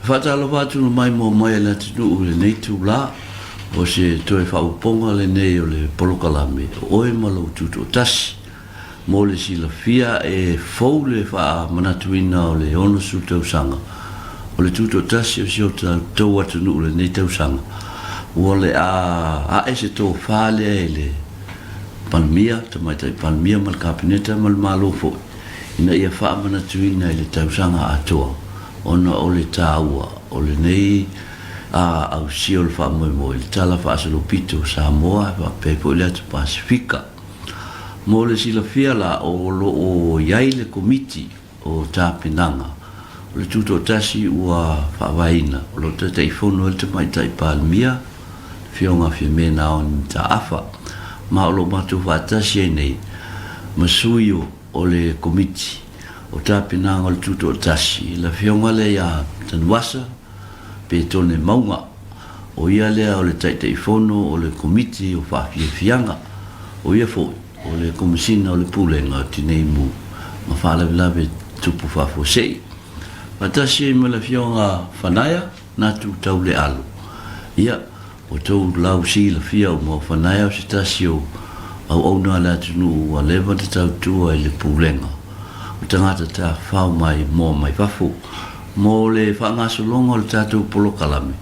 Faatalofa atu le maimoa mai a le atunuu i lenei itula, o se toe faaopoopoga lenei o le polokalame o Oe ma Lou Tutoatasi. Mo le silafia, e fou le faamanatuina o le 60 tausaga o le Tutoatasi o si o tatou atunuu i lenei tausaga. Ua le a ae se tofa lea i le Palemia, Tamaitai Palemia ma le Kapeneta ma le Malo foi, ina ia faamanatuina i le tausaga atoa ona o le taua o lenei ausia o le faamoemoe i le Tala Faasolopito o Samoa e faapea ai foi le Atu Pasefika. Mo le silafia la, o lo o i ai le Komiti o Tapenaga o le Tutoatasi ua faavaeina, o lo o Taitaifono ai le Tamaitai Palemia, le Afioga Fiame Naomi Mataafa, ma o lo o matou faatasi ai nei ma sui o le Komiti o Tapenaga o le Tutoatasi, le Afioga lea ia Tanuvasa Petone Mauga, o ia lea o le Taitaifono o le Komiti o Faafiafiaga, o ia foi o le Komesina o le Pulega o Tinei Mu ma Faalavelave Tupu Faafuasei. Faatasi ai ma le Afioga Fanaia Natu Taulealu. Ia, ua tou lau silafia uma o Fanaia o se tasi o auauna a le atunuu ua leva ona tautua i le Pulega o Tagata Tafafao mai Moa Mai Fafo. Mo le faagasologa o le tatou polokalame,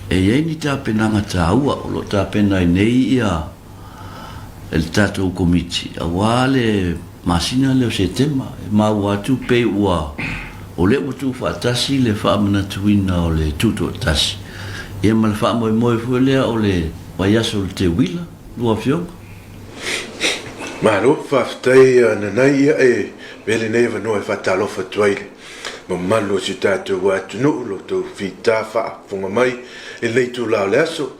e i ai ni tapenaga taua o lo o tapena ai nei ia e le tatou Komiti aua le masina lea o Setema. E maua atu pei ua o lea ua tuufaatasi le faamanatuina o le Tutoatasi ia ma le faamoemoe foi lea o le vaiaso o le Teuila, lua Afioga. Malo, faafetai Nanai, ia e avea lenei avanoa e faatalofa atu ai i le mamalu o si o tatou atunuu, lo outou fita faafofoga mai i lenei itula o le aso.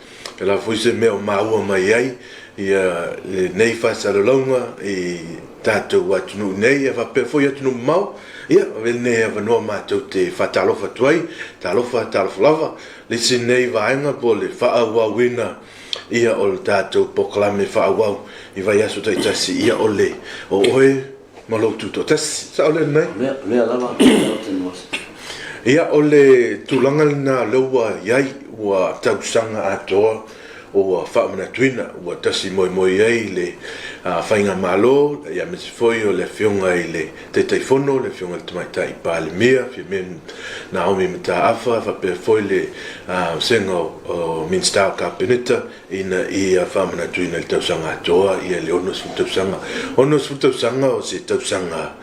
O le a foi se mea o maua mai ai ia lenei faasalalauga i tatou atunuu nei ia faapea foi atunuu mamao, ia avea lenei avanoa matou te faatalofa atu ai, talofa talofa lava. Le isi lenei vaega po o le faaauauina ia o le tatou polokalame faaauau i vaiaso taitasi, ia o le o oe ma lou tutoatasi. Sao lea Nanai? Lea, lea lava, lea ou te iloa. Ia, o le tulaga lena o lea ua i ai, ua tausaga atoa ua faamanatuina, ua tasi moemoe i ai le Faigamalo, aemaise foi o le Afioga i le Taitaifono, le Afioga i le Tamaitai Palemia, Fiame Naomi Mataafa, faapea foi le Vasega o Minisita o Kapeneta, ina ia faamanatuina i le tausaga atoa ia le 60 tausaga. 60 tausaga o se tausaga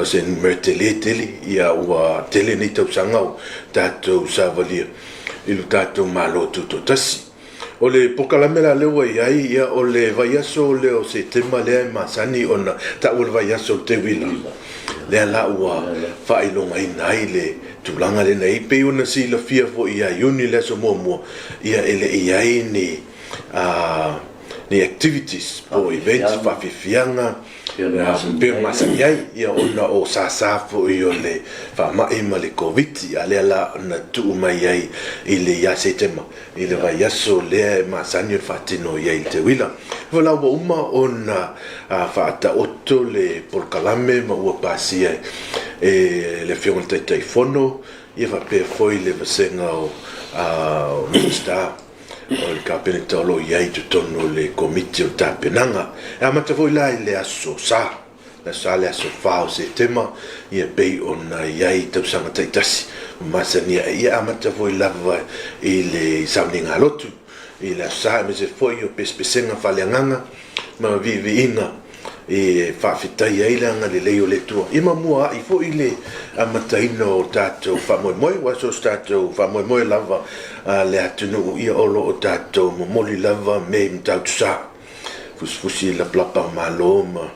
o se numera tele tele, ia ua tele nei tausaga o tatou savalia i lo tatou Malo Tutoatasi. O le polokalame la lea ua i ai, ia o le vaiaso lea o Setema lea e masani ona taua le vaiaso o le Teuila, lea la ua faailogaina ai le tulaga lena. E pei ona silafia foi ia Iuni le aso muamua, ia e le i ai ni ni activities po o events, faafiafiaga pei ona masani ai, ia ona o sasa foi o le faamai ma le Koviti, a lea la na tuu mai ai i le ia Setema i le vaiaso lea e masani ona faatino i ai i le teuila. Ua la ua uma ona faataoto le polokalame ma ua pasia e le Afioga i le Taitaifono ia faapea foi le vasega o Minisita o le Kapeneta o lo o i ai i totonu o le Komiti o Tapenaga. E amata foi la i le aso Sa, le aso Sa le aso 4 o Setema, ia pei ona i ai i tausaga taitasi ma masani ai. Ia e amata foi lava i le sauniga a lotu i le aso Sa, aemaise foi o pesepesega faaleagaga ma viiviiga e faafetai ai le agalelei o le Atua. Ia ma muaai foi le amataina o tatou faamoemoe, aua so o se tatou faamoemoe lava a le atunuu, ia o lo o tatou momoli lava mea i Matautu Sa, fusifusi lapalapa malo ma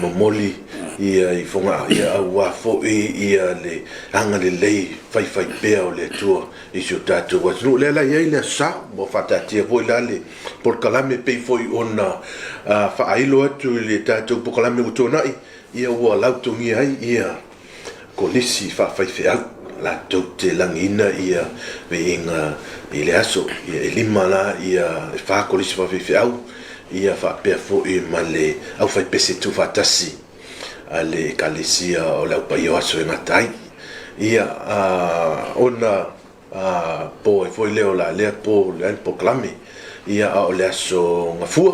momoli ia i Fogaa, ia aua foi ia le agalelei faifaipea o le Atua i si o tatou atunuu. O lea la e i ai le Aso Sa, ua faataatia foi la le polokalame pei foi ona faailo atu i le tatou polokalame ua tuanai, ia ua lautogia ai ia kolisi faafaifeau latou te lagiina ia viiga i le aso. Ia e lima la ia e fa kolisi faafaifeau ia faapea foi ma le aufaipese tuufaatasi a le Ekalesia o le Au Paia o Aso e Gata Ai. Ia, ona po ai foi lea o la lea po le polokalame, ia, a o le aso Gafua,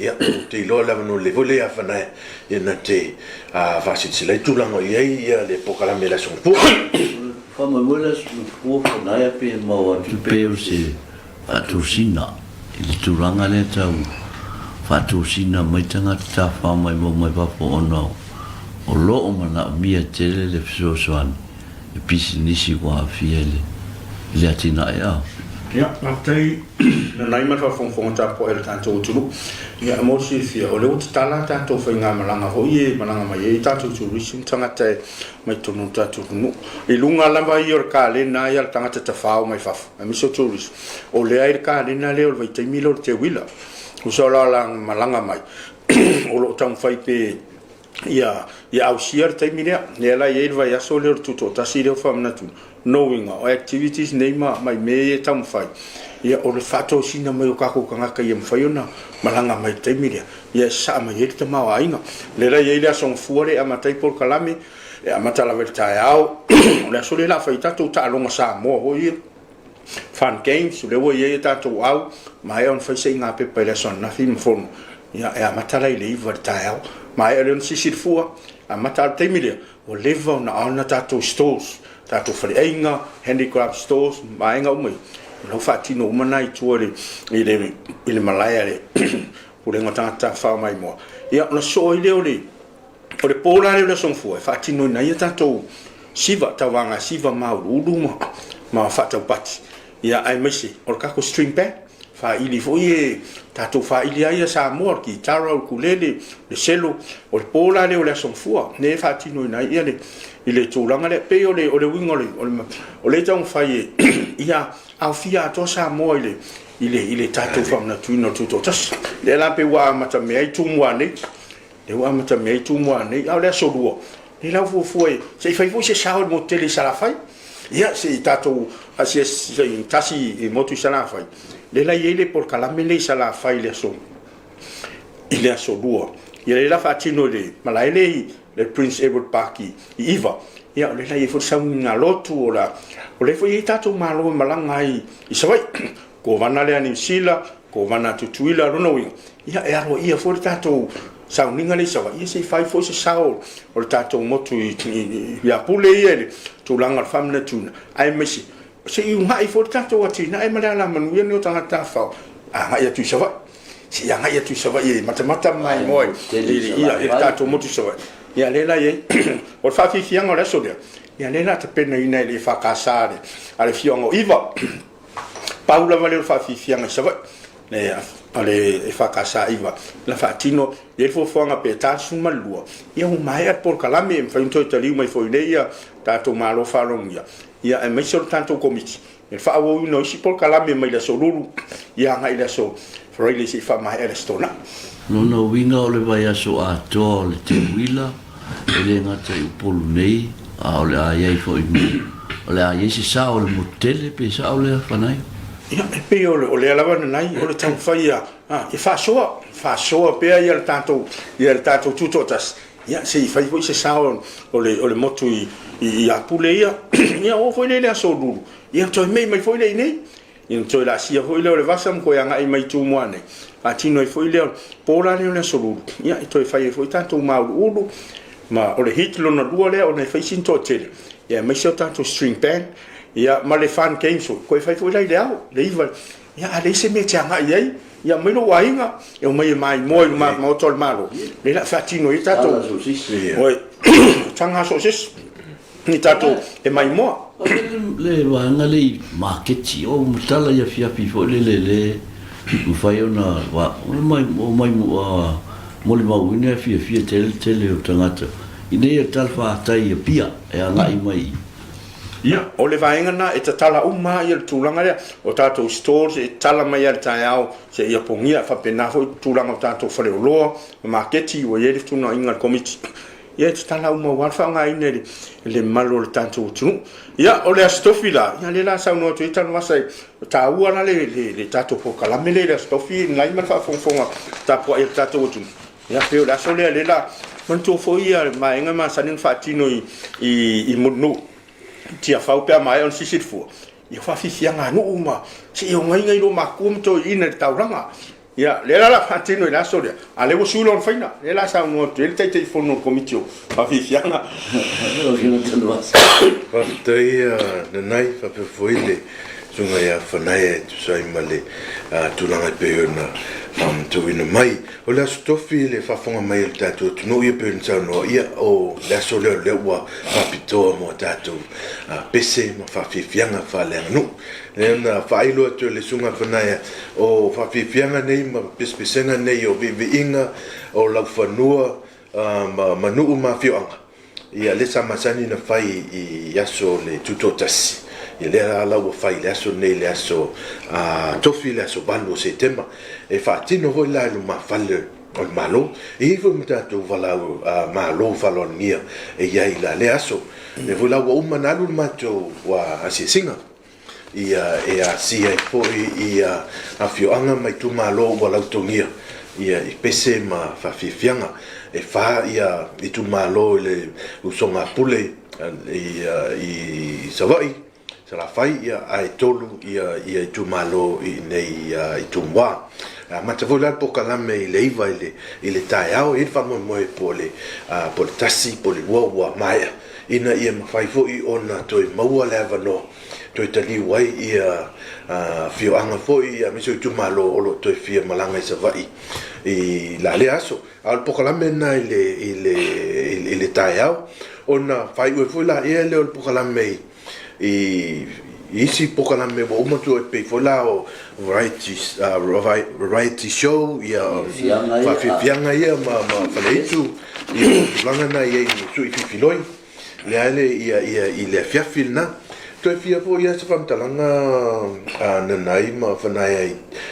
ia, ou te iloa o le avanoa lelei foi lea ia Fanaea, ia, na te faasilasila ai tulaga o i ai ia le polokalame i le aso Gafua. Faamoemoe le aso Gafua Fanaea pe maua atu pe o se faatosina i le tulaga lea tau faatosina mai tagata tafafao maimoa mai fafo ona o lo o manaomia tele le fesoasoani i pisinisi ua aafia i le atinae a. Ia, faafetai Nanai ma le faafogafoga tapuai a le tatou atunuu. Ia, mo le silafia, o lea ua tatala a tatou faigamalaga foi e malaga mai ai tatou tourist ma tagata e mai totonu o le tatou atunuu. I luga lava ia o le kalena ia a le tagata tafao mai fafo, aemaise o tourist, o lea e i le kalena lea o le vaitaimi lea o le teuila. Tusa o la malaga mai, o lo o taumafai pe ia ia ausia le taimi lea. Lea la e i ai le vaiaso lea o le tutoatasi lea ua faamanatu, lona uiga o activities nei ma ma i mea ia e taumafai, ia o le faatosina mai o tatou tagata ia mafai ona malaga mai i le taimi lea, ia e sasaa mai ai le tamaoaiga. Lea la e i ai le Aso Gafua lea e amata ai polokalame, e amata lava i le taeao, o le aso lea o le a fai ai tatou taaloga Samoa foi ia. Fun Games, o lea ua i ai a tatou au, maea ona fai saiga pepa i le aso ananafi ma fono, ia e amata la i le 9 i le taeao. Maea lea ona sisi le fua, amata a o le taimi lea, ua leva ona on a tatou stores, tatou faleaiga, handicraft stores, vaega uma ia, o la ua faatino uma na i tua i le, i le malae a le Pulega o Tagata Tafafao Maimoa. Ia ona sosoo ai lea o le O le po la lea o le Aso Gafua e faatinoina ai a tatou siva, tauvaga siva mauuluulu ma, ma faataupati, ia aemaise o le tatou string band, faaili foi e tatou faaili ai ia Samoa, o le kitara, o le ukulele, le selo. O le po la lea o le Aso Gafua lea e faatinoina ai ia le, i le tulaga lea. E pei o le, o le uiga o le, o le, o lea e taumafai e ia aofia atoa Samoa i le, i le, i le tatou faamanatuina o le Tutoatasi. Lea la pei ua amatamea ai Tumua nei. Lea ua amatamea ai Tumua nei, a o le aso Lua, lea la ua fuafua e, se i fai foi se sao i le motu tele i Salafai. Ia, se i tatou asiasi, se i tasi i motu i Salafai. Lea la e i ai le polokalame lea i Salafai i le aso, i le aso Lua. Ia lea la faatino i le malae lea i le Prince Edward Park i Iva. Ia, o lea la e i ai foi le sauniga lotu, o la, o lea foi e i ai tatou malo e malaga ai i Savaii. Kovana lea a Niu Sila, Kovana a Tutuila, lona uiga, ia e aloaia foi le tatou sauniga lea i Savaii, ia se i fai foi se sao o le tatou motu i ia Pule ia i le tulaga o le faamanatuina, aemaise se i uunai foi le tatou atinae ma le alamanuia lenei o tagata tafafao agai atu i Savaii. Se i agai atu i Savaii e matamata ma maimoa i le tatou motu i Savaii. Ia lea la e i ai. O le faafiafiaga o le aso lea, ia lea o le a tapenaina e le EFKS a le afioaga o Iva. Pau lava lea o le faafiafiaga i Savaii a le EFKS 9 na faatino i ai le fuafuaga pe 42, ia ua maea le polokalame e mafai ona toe taliu mai foi nei ia tatou malo faalogia, ia aemaise o le tatou Komiti i le faaauauina o isi polokalame mai le aso Lulu ia agai i le aso Faraile se i faamaea le Aso Toonai. Lona uiga o le vaiaso atoa o le teuila E le gata i Upolu nei, a o le a i ai foi ma, o le a i ai se sao o le motu tele, pe sao lea Fanai? Ia, e pei o, o lea lava nanai, o le taumafai ia, a, ia faasoa, faasoa pea ia le tatou, ia le tatou tutoatasi, ia se i fai foi se sao o le, o le motu i, i, i Apule ia. Ia oo foi lea i le aso Lulu, ia toe mei mai foi lea i inei. Ia ona toe laasia foi lea o le vasa ma toe agai mai i Tumua nei, faatino ai foi lea, po la lea o le aso Lulu, ia e toe fai ai foi tatou mauluulu, ma o le hit lona lua lea ona e fai sina toatele, ia aemaise o tatou string band, ia ma le fun games foi, toe fai foi la i le ao, le 9, ia a leai se mea e te agai i ai, ia aumai lou aiga, e omai e maimoa i luma Maota o le Malo, lea o le a faatino ai tatou, oi, taga so o se isi. Ni tatou e maimoa. O le vaega lea i maketi, o matala i afiafi foi lele le mafai ona omai molimauina e fiafia tele le tele o tagata ina ia talafatai i Apia e agai mai i. Ia, o le vaega lena e tatala uma lava le tulaga lea, o tatou stalls e tatala mai lava i le taeao seia pogia, e faapena foi le tulaga o tatou faleoloa ma maketi ua i ai le fetuunaiga a le Komiti. Ia e tatala uma aua le faaaogaina e le mamalu o le tatou atunuu. Ia, o le Aso Tofi la, ia lea la saunoa atu ai Tanuvasa, e taua la le, le, le tatou polokalame lea i le Aso Tofi i nai ma le faafogafoga tapuai a le tatou atunuu. Ia, pei o le aso lea, lea la, manatua foi ia vaega masani ona faatino i, i, i Mulinuu. Tiafau pe a maea ona sisi le fua, ia faafiafiaga a nuu ma se i ogaiga i loomatua ma toeaiina i le taulaga. Ia, lea la o le a faatino i le aso lea, a o lea ua sui lona faiga, lea o le a saunoa atu ai le Taitaifono o le Komiti o Faafiafiaga. Faafetai Nanai, faapea foi le Susuga ia Fanaia e tusa ai ma le tulaga e pei ona faamatauina mai. O le Aso Tofi i le faafofoga mai a le tatou atunuu ia pei ona saunoa, ia o le aso lea o lea ua faapitoa mo a tatou pese ma faafiafiaga faaleaganuu. Lea na faailo atu e le Susuga Fanaia, o faafiafiaga nei ma pesepesega nei o viiviiga o laufanua ma nuu ma afioaga, ia lea sa masani ona fai i aso o le Tutoatasi, ia lea la ua fai i le aso lenei, le aso Tofi, le aso 8 o Setema. E faatino foi la i lumafale o le Malo. E i ai foi ma tatou valaau malo faaaloalogia e i ai i la lea aso. Lea foi la ua uma ona alu le matou asiasiga. Ia e asia ai foi ia afioaga ma itumalo ua lautogia ia i pese ma faafiafiaga. E fa ia itumalo i le Usoga a Pule i Savaii, Salafai ia ae tolu ia itumalo i inei i Tumua. E amata foi la le polokalame i le 9 i le taeao, e i ai le faamoemoe po o le 1 po o le 2 ua maea ina ia mafai foi ona toe maua le avanoa toe taliu ai ia afioaga foi aemaise o itumalo o lo o toe fia malaga i Savaii i la lea aso. A o le polokalame lena i le taeao ona faaiu ai foi laia lea o le polokalame i isi polokalame ua uma atu e pei foi la o variety show ia faafiafiaga ia ma Faleitu ia tulaga na i ai i sui fifiloi lea le ia ia i le afiafi lena. Toe fia foi lava se faamatalaga a Nanai ma Fanaia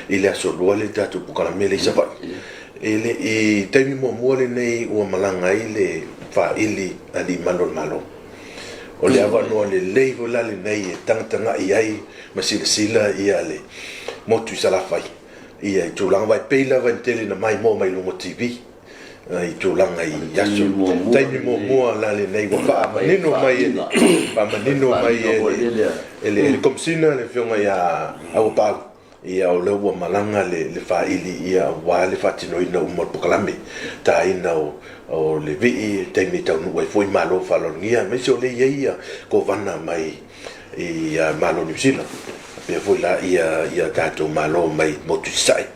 i le aso Lua le tatou polokalame lea i Savaii. I le taimi muamua lenei ua malaga ai le faaili alii malu o le Malo. O le avanoa lelei foi la lenei e tagatagai ai ma silasila ia le motu i Salafai ia i tulaga aua e pei lava ona tele ina maimoa mai luga o TV i tulaga i aso taimi muamua la lenei ua faamanino mai e faamanino mai e le Komesina le Afioga ia Auapaau Ia o lea ua malaga le faili ia aua le faatinoina uma o le polokalame taina o le vii i taimi e taunuu ai foi malo faaaloalogia aemaise o lea e i ai ia kovana mai i Malo o Niu Sila faapea foi la ia tatou malo mai motu i Sasae.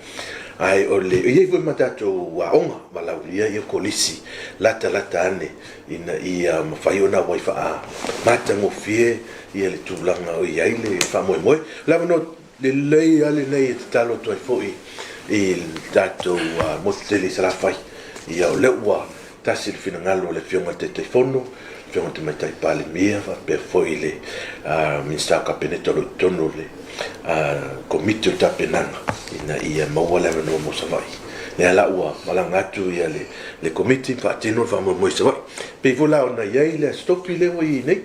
Ae o le e i ai foi ma tatou aoga valaaulia ia kolisi latalata ane ina ia mafai ona auai faamatagofie ia le tulaga o i ai le faamoemoe. O le avanoa lelei lava lenei e tatalo atu ai foi i le tatou motu tele i Salafai, ia o lea ua tasi le finagalo o le Afioga i le Taitaifono, le Afioga i le Tamaitai Palemia faapea foi le Minisita o Kapeneta o lo o i totonu o le Komiti o le Tapenaga ina ia maua le avanoa mo Savaii. Lea la ua malaga atu ia le Komiti ma faatino le faamoemoe i Savaii. E pei foi la ona i ai le Aso Tofi lea ua i ai nei.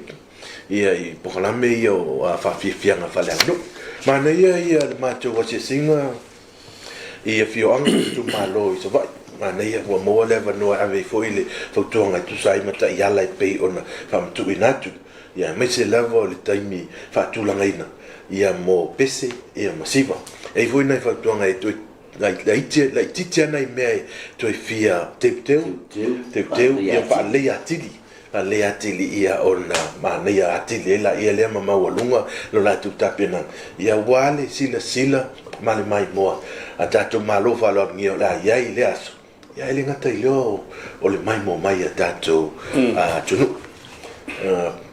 Ia i polokalame ia o faafiafiaga faaleaganuu. Manaia ia le matou asiasiga i afioaga ma itumalo i Savaii. Manaia ua maua le avanoa e ave ai foi le fautuaga e tusa ai ma taiala e pei ona faamatuuina atu, ia aemaise lava o le taimi faatulagaina ia mo pese ia ma siva. E i ai foi nai fautuaga e toe laitiiti lava nai mea e toe fia teuteu, teuteu ia faaleleia atili. Lelei atili ia ona manaia atili ai laia lea ma maualuga lo latou tapenaga, ia aua le silasila ma le maimoa a tatou Malo faaaloalogia o le a i ai i lea aso, ia e le gata i lea o le maimoa mai a tatou atunuu,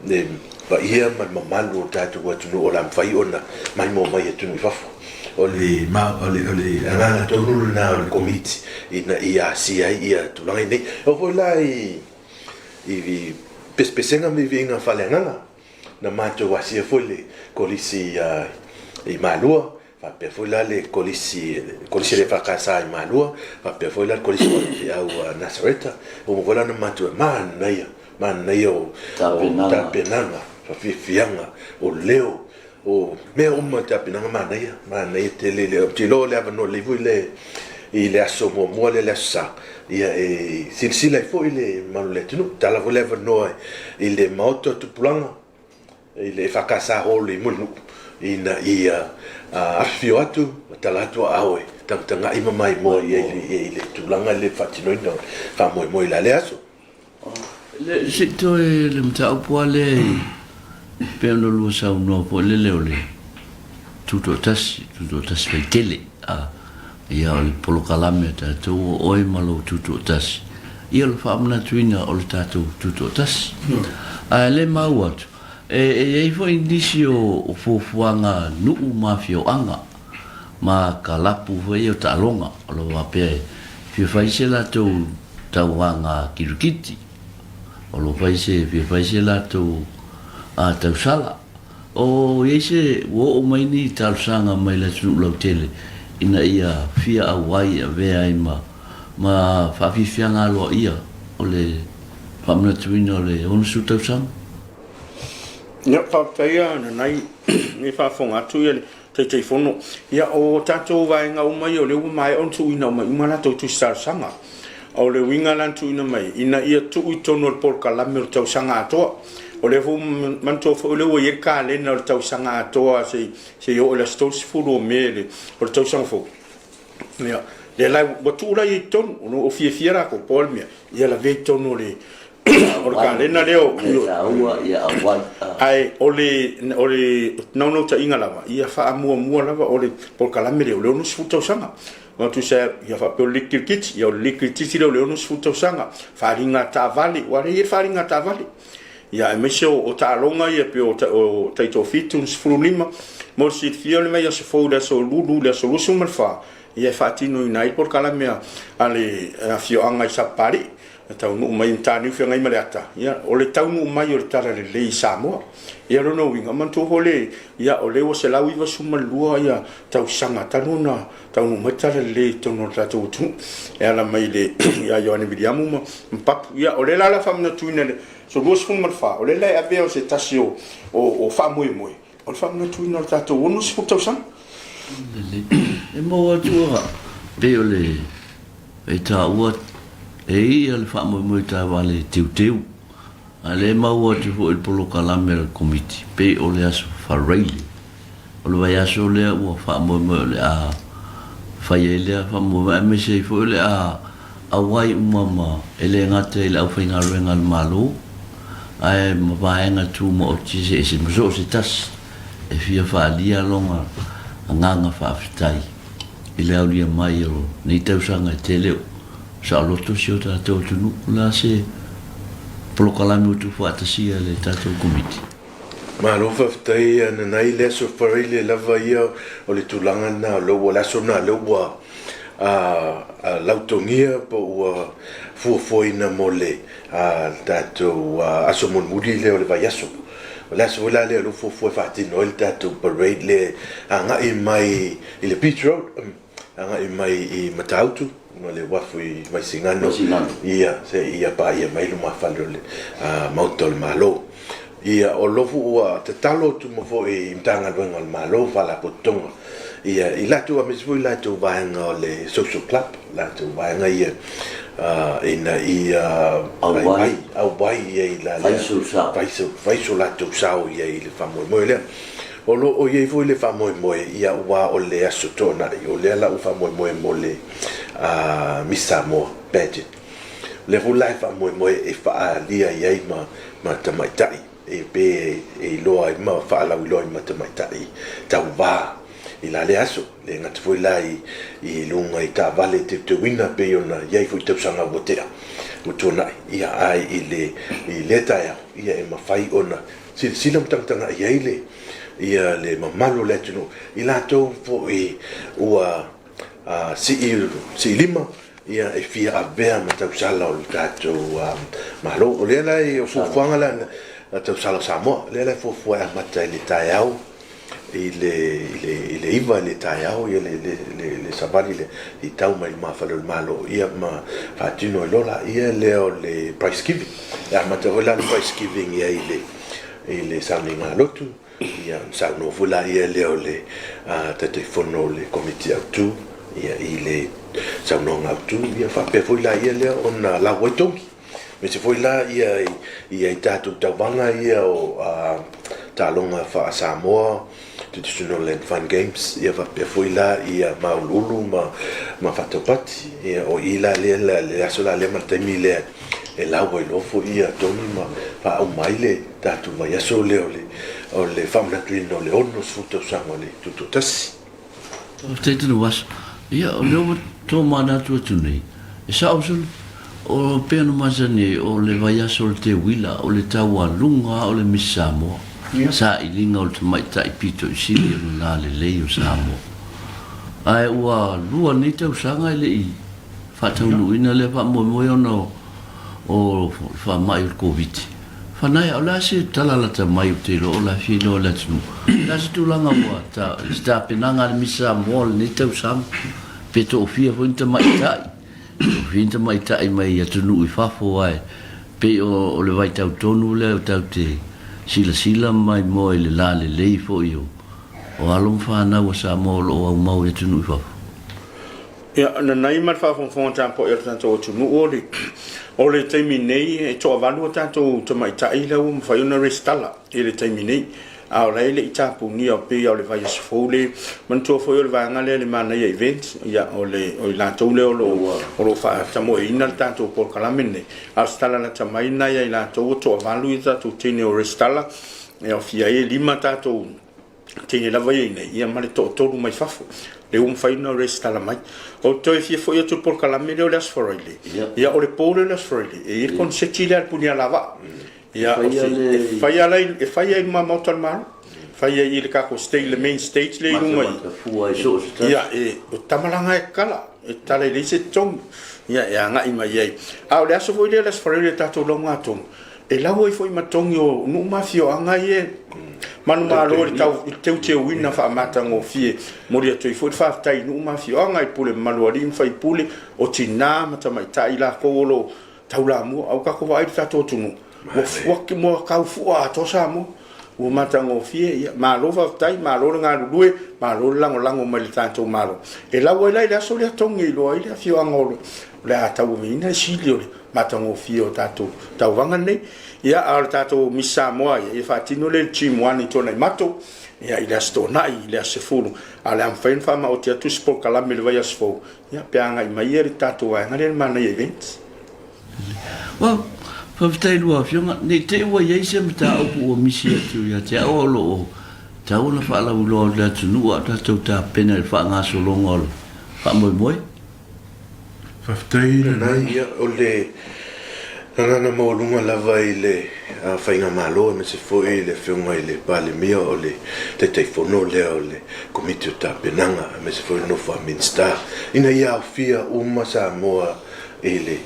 le paia ma le mamalu o le tatou atunuu o le a mafai ona maimoa mai i atunuu i fafo. O le agaga tonu lena o le Komiti ina ia asia ai ia tulaga nei. E oo foi la i I pesepesega ma viiviiga faaleagaga, na matou asia foi le Kolisi i Malua, faapea foi la le Kolisi, Kolisi a le EFKS i Malua, faapea foi la le Kolisi Faifeau a Nasareta. Ua uma foi la ona matou, manaia, manaia o tapenaga, faafiafiaga, o leo, O mea uma i tapenaga manaia, manaia tele le, ou te iloa o le avanoa lelei foi lea i le aso muamua lea le Aso Sa, ia e silasila ai foi le mamalu o le atunuu. Tala foi le avanoa i le Maota o Tupulaga i le EFKS Hall i Mulinuu ina ia afifio atu ma tala atu aao e tagatagai ma maimoa i ai i le tulaga lea i le faatinoina o le faamoemoe i la lea aso. Se i toe le mataupu lava lea e pei ona lua saunoa foi lele o le tutoatasi, tutoatasi faitele. A, ia o le polokalame a tatou o oe ma lou tutoatasi, ia o le faamanatuina o le tatou tutoatasi. Ae le maua atu, e i ai foi nisi o fuafuaga nuu ma afioaga ma kalapu foi ia o taaloga o lo o faapea e fia fai se latou tauvaga kirikiti, o lo o fai se fia fai se latou tausala. O i ai se ua oo mai ni talosaga mai le atunuu lautele ina ia fia auai e avea ai ma ma faafiafiaga aloaia o le faamanatuina o le 60 tausaga? Ia, faafetai lava Nanai, e faafofoga atu le Taitaifono. Ia, o tatou vaega uma ia o lea ua maea ona tuuina mai uma a latou tusi talosaga. O le uiga la na tuuina mai, ina ia tuu i totonu o le polokalame o le tausaga atoa. O lea foi, manatua foi o lea ua i ai le kalena o le tausaga atoa seia oo i le aso 30 o Me o le tausaga fou. Ia, lea la ua tuu la i ai i totonu, o lo o fiafia latou, pau lava le mea, ia lavea i totonu o le o le kalena lea o taua ia auai. Ae o le o le naunautaiga lava ia faamuamua lava o le polokalame lea o le 60 tausaga. Ua tusa ia faapea o le liki kirikiti, ia o le liki kirikiti lea o le 60 tausaga, faaaliga taavale, aua o lea e i ai le faaaliga taavale. Ia aemaise o taaloga ia pei o taitoafitu ma 15. Mo le silafia o le vaiaso fou i le aso Lulu i le aso 24, ia e faatinoina ai le polokalame a le afioaga i Sapapalii. E taunuu mai i Mataniu Feagaimaleata, ia, o le taunuu mai o le Talalelei i Samoa. Ia, o lona uiga, manatua foi le, ia, o lea ua 192 ia tausaga talu ona taunuu mai le Talalelei i totonu o le tatou atunuu, e ala mai le, ia Ioane Viliamu ma Papu. Ia, o lea la o le a faamanatuina i le aso 24, o lea la e avea o se tasi o, o, o faamoemoe, o le faamanatuina o le tatou 60 tausaga. Lelei. E maua atu a, pei o le e taua e ia le faamoemoe taavale teuteu, a lea e maua atu foi i le polokalame a le Komiti, pei o le Aso Faraile. O le vaiaso lea ua faamoemoe o le a fai ai lea faamoemoe aemaise ai foi o le a auai uma ma e le gata i le aufaigaluega a le Malo ae ma vaega tumaoti eseese ma so o se tasi e fia faaalia lona agaga faafetai i le aulia mai o nei tausaga e tele o saoloto si o tatou atunuu. O le a se polokalame ua tuufaatasia e le tatou Komiti? Malo faafetai Nanai, le aso Faraile lava ia o le tulaga lena o lea ua le aso lena lea ua lautogia po ua fuafuaina mo le tatou aso mulimuli lea o le vaiaso. O le aso foi la lea o lea ua fuafua e faatino ai le tatou parade lea e agai mai i le Beach Road, agai mai i Matautu ma le uafu i Vaisigano, ia, seia paia mai lumafale o le Maota o le Malo. Ia, o lo foi ua tatalo atu ma foi i Matagaluega o le Malo, Faalapotopotoga, ia, i latou aemaise foi latou vaega o le Social Club, latou vaega ia, ina ia auai, auai ia i la lea, fai so latou sao i ai i le faamoemoe lea. O lo o i ai foi le faamoemoe, ia, aua o le Aso Toonai, o lea la ua faamoemoe mo le Miss Samoa Pageant. O lea foi la e faamoemoe e faaalia i ai ma tamaitai e pe e iloa ai ma faalauiloa ai ma tamaitai tauva i la lea aso. E le gata foi la i luga i taavale teuteuina pei ona i ai foi tausaga ua tea ua tuanai, ia ae i le i lea taeao ia e mafai ona silasila ma tagatagai ai le ia le mamalu o le atunuu i latou foi ua sii lima ia e fia avea ma tausala o le tatou Malo. O lea la e fuafuaga la tausala o Samoa, o lea la e fuafua e amata i le taeao i le 9 i le taeao ia le savali lea i tau mai lumafale o le Malo ia ma faatino ai loa lea lea o le prize giving. E amata foi la le prize giving i ai i le sauniga lotu. Ia, ona saunoa foi laia lea o le Taitaifono o le Komiti Autu ia, i le saunoaga autu, ia faapea foi laia lea ona lau ai togi. Aemaise foi la ia i, i ai tatou tauvaga ia o Taaloga Faa-Samoa, Traditional and Fun Games, ia faapea foi la ia Mauluulu ma ma Faataupati. Ia o i la lea le aso la lea ma le taimi lea e lau ai loa foi ia Tony ma faauma ai le tatou vaiaso lea o le o le faamanatuina o le 60 tausaga o le Tutoatasi. Faafetai Tanuvasa. Ia, o lea ua tomanatu atu nei, e sao solo, o pei ona masani ai, o le vaiaso o le Teuila, o le taualuga lava o le Miss Samoa, sailiga o le tamaitai pito i sili o le lalelei o Samoa. Ae ua lua nei tausaga e le i faataunuuina lea faamoemoe ona o le faamai o le Koviti. Fanaia, o le a se tala lata mai ou te iloa o la e fia iloa e le atunuu? O le a se tulaga ua ta, se tapenaga a le Miss Samoa o lenei tausaga? Pe toafia foi ni tamaitai, toafia ni tamaitai mai atunuu i fafo ae pei o, o le vaitau tonu lea o tatou te silasila mai moa i le lalelei foi o, o alo ma fanau a Samoa o lo o aumau i atunuu i fafo. Ia, nanai ma le faafogafoga tapuai a le tatou atunuu, o le, o le taimi nei e toavalu a tatou tamaitai lea ua mafai ona resitala i le taimi nei, a o la e le i tapunia pei lava o le vaiaso fou le, manatua foi o le vaega lea le Manaia Events, ia o le, o i latou lea o lo o, o lo o faatamoeina le tatou polokalame lenei. A o se tala lata mai lena ia i latou ua toavalu ia tatou teine o resitala, e aofia ai e lima tatou teine lava ia i inei, ia ma le toatolu mai fafo, lea ua mafai ona resitala mai. Ou te toe fia foi atu i le polokalame lea o le Aso Faraile, ia o le po lea o le Aso Faraile, e i ai le koneseti lea a le Punialavaa. Ia, e fai lava e fai i luma Maota o le Malo, fai ai i le tatou stage, le main stage lea i luga i. Ia, e, o tamalaga e tatala, e tatala e leai se totogi, ia, e agai mai ai. A o le aso foi lea o le Aso Faraile i le tatou lauga atonu, E lau ai foi ma togi o nuu ma afioaga ia e manumalo i le tau i le teuteuina faamatagofie. Momoli atu ai foi le faafetai i nuu ma afioaga i pule mamalu a alii ma faipule, o tina ma tamaitai latou o lo o taulamua. A ua tatou vaai i le tatou atunuu, ua ua ua taufua atoa Samoa. Ua matagofie, ia malo faafetai, malo le galulue, malo le lagolago mai i le tatou Malo. E lau ai la i le aso lea togi e iloa ai le afioaga o le a tauaveina le sili o le matagofie o tatou tauvaga nei. Ia, a o le tatou Miss Samoa, ia, ia faatino lea i le Gym One i Tuanaimato, ia, i le Aso Toonai, i le aso 10, a o le a mafai ona faamaoti atu se polokalame i le vaiaso fou, ia, pe agai mai ia le tatou vaega lea i le Manaia Events. Well, faafetai i lua afioga, ne i te i ua i ai se mataupu ua misi atu ia te au o lo o tatau ona faalauiloa i le atunuu a o tatou tapena i le faagasologa o le faamoemoe. Faafetai Nanai, ia o le agaga maualuga lava i le Faigamalo aemaise foi le Afioga i le Palemia o le Taitaifono lea o le Komiti o Tapenaga aemaise foi le nofo a Minisita ina ia aofia uma Samoa i le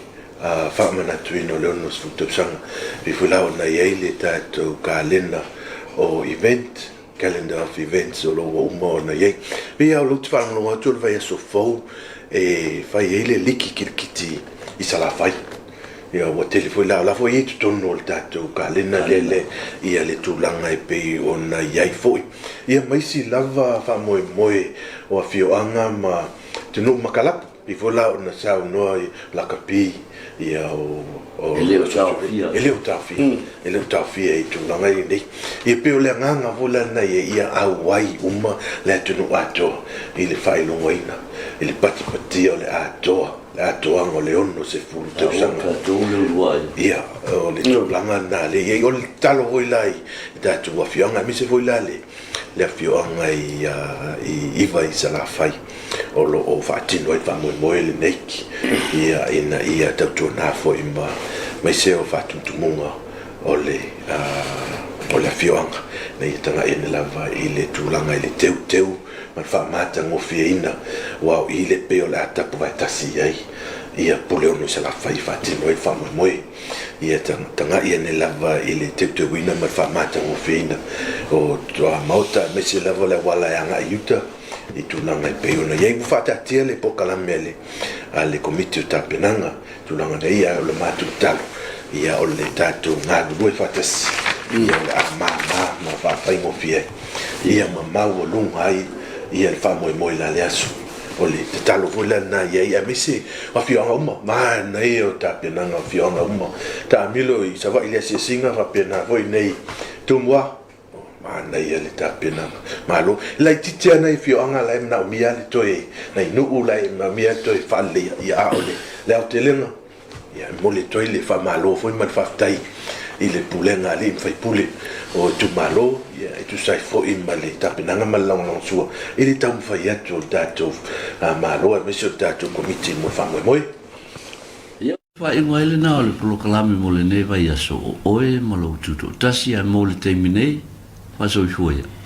faamanatuina o le 60 tausaga. E pei foi la ona i ai le tatou kalena o event, calendar of events o lo o ua uma ona i ai. E pei lava o lea ou te faalogologo atu o le vaiaso fou e fai ai le liki kirikiti i Salafai. Ia ua tele foi la, o la foi e i ai i totonu o le tatou kalena lele ia le tulaga e pei ona i ai foi. Ia ma isi lava faamoemoe o afioaga ma atunuu ma kalapu. Pei foi la ona saunoa i lakapi ia o E le o taofia. E le o taofia. E le o taofia i tulaga ia nei. Ia pei o le agaga foi la lena ia ia auai uma le atunuu atoa i le faailogaina, i le patipatia o le atoa, le atoaga o le 60 tausaga. Tatou le uluai. Ia, o le tulaga lena lea i ai. O le tatalo foi la i tatou afioaga, aemaise foi la le le afioaga i Iva i Salafai o lo o faatino ai le faamoemoe lenei ia ina ia tautuana foi ma aemaise o faatumutumuga o le o le afioaga ina ia tagai ane lava i le tulaga i le teuteu ma le faamatagofieina aua o i le pei o le a tapuvae tasi i ai ia Puleono i Salafai e faatino ai le faamoemoe. Ia tagai ane lava i le teuteuina ma le faamatagofieina o tuamaota aemaise lava le auala e agai i uta i tulaga e pei ona i ai. Ua faataatia le polokalame a le Komiti o Tapenaga i tulaga na ia, ae o le matou tatalo, ia o le tatou galulue faatasi, ia o le a mama ma faafaigofie ai ia ma maualuga ai ia le faamoemoe i la le aso. O le tatalo foi la lena i ai, aemaise o afioaga uma, manaia o tapenaga o afioaga uma. Taamilo i Savaii i le asiasiga, faapena foi i inei i Tumua. Manaia le tapenaga. Malo. E laitiiti lava nai afioaga la e manaomia le toe, nai nuu la e manaomia le toe faaleleia, ia a o le aotelega, ia e momoli atu ai le faamalo foi ma le faafetai i le pulega a alii ma faipule o itumalo, ia e tusa ai foi ma le tapenaga ma le lagolagosua i le taumafai atu o le tatou Malo aemaise o le tatou Komiti mo le faamoemoe. Ia, faaiuga ai lena o le polokalame mo lenei vaiaso o oe ma lou tutoatasi ae mo le taimi nei, faasoifua ia.